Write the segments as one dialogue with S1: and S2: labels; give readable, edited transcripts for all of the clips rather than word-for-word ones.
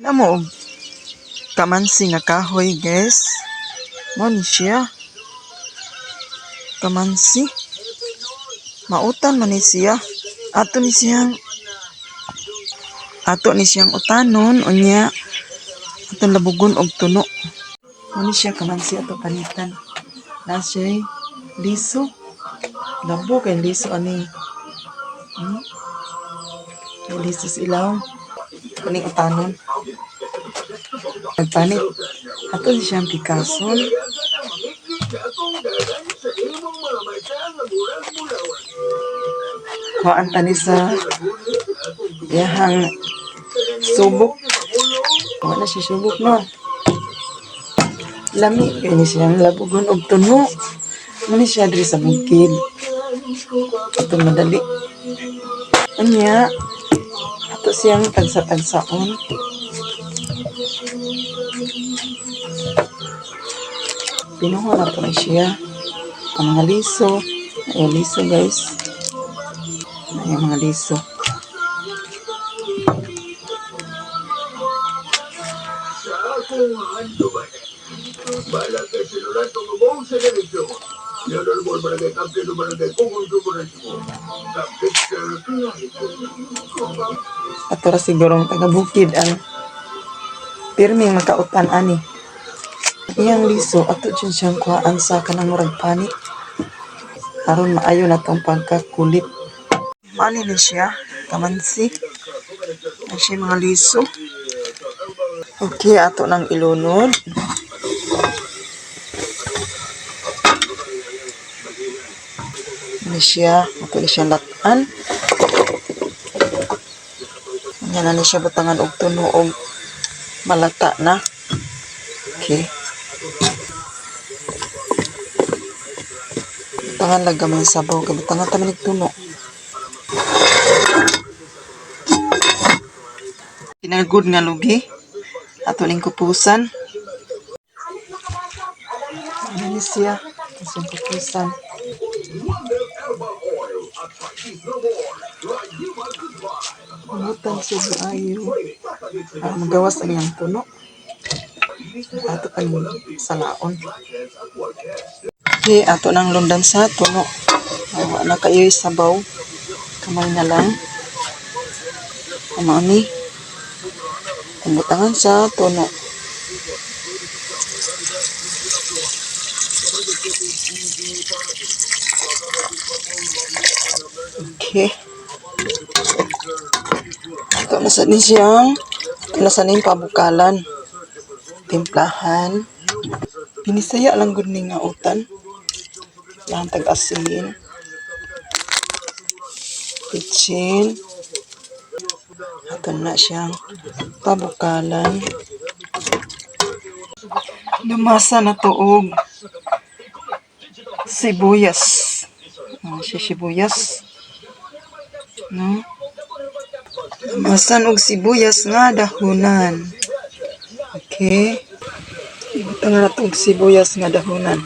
S1: Namo og kamansi nga kahoy, guys. Mao ni siya. Kamansi. Mautan man ni siya. Ato ni siyang utanon unya atong labugon og tuno. Mao ni siya kamansi ato panitan. Naa siya'y liso. Labo kay liso ani. May liso sa ilawom. Kaning utanon. Pagpanit ato ni siyang pikason. Kuhaan ta ni sa iyahang subok. Wa na siya subok, no. Lami kay ni siyang labugon og tuno. Mao ni siya diri sa bukid. Ato madali. Unya ato siyang tagsa-tagsaon. Pinuhon nato ni siya. Ang mga liso. Ay liso, guys. Ay mga liso.
S2: Sa akong handuman, balag kay sinulato nga buong sa derecho. Leonor Barangay Captain ng Barangay Kukong Suburan Captain Sir
S1: Ato ra sigurong taga bukid ang pirming makautan ani. Iyang liso ato jud siyang kuhaan sa kanang murag panit aron maayo na tong pagkakulit. Mao ni siya kamansi. Naa siya mga liso. Okay, ato nang ilunod. Ni siya, ato ni siya lat-an. Unya na ni siya butangan og tuno og malata na. Okay. Butangan lang gamay sabaw, kay butangan ta man og tuno. Kinagud nga lugi. Ato ning kupusan. Ano ni siya? Ato siyang kupusan. Butan siya ayo. Para magawas ang iyang tuno. Ato pang salaon. Okay, ato nang lundan sa tuno. Wa na kayo sabaw. Kamay na lang. Mao ni. Butangan sa tuno. Okay. Ato na sa ni siyang ato na sa ning pabukalan. Timplahan. Binisaya lang gud ni nga utan. Timplahan tag asin. Pitsin. Ato na siyang pabukalan. Lumasa na to og sibuyas. Ah, siya sibuyas. No? Lumasan og sibuyas nga dahunan. Okay. Ibutang na nato og sibuyas nga dahunan.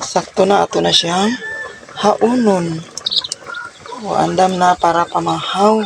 S1: Sakto na ato na siyang haunon. O andam na para pamahaw.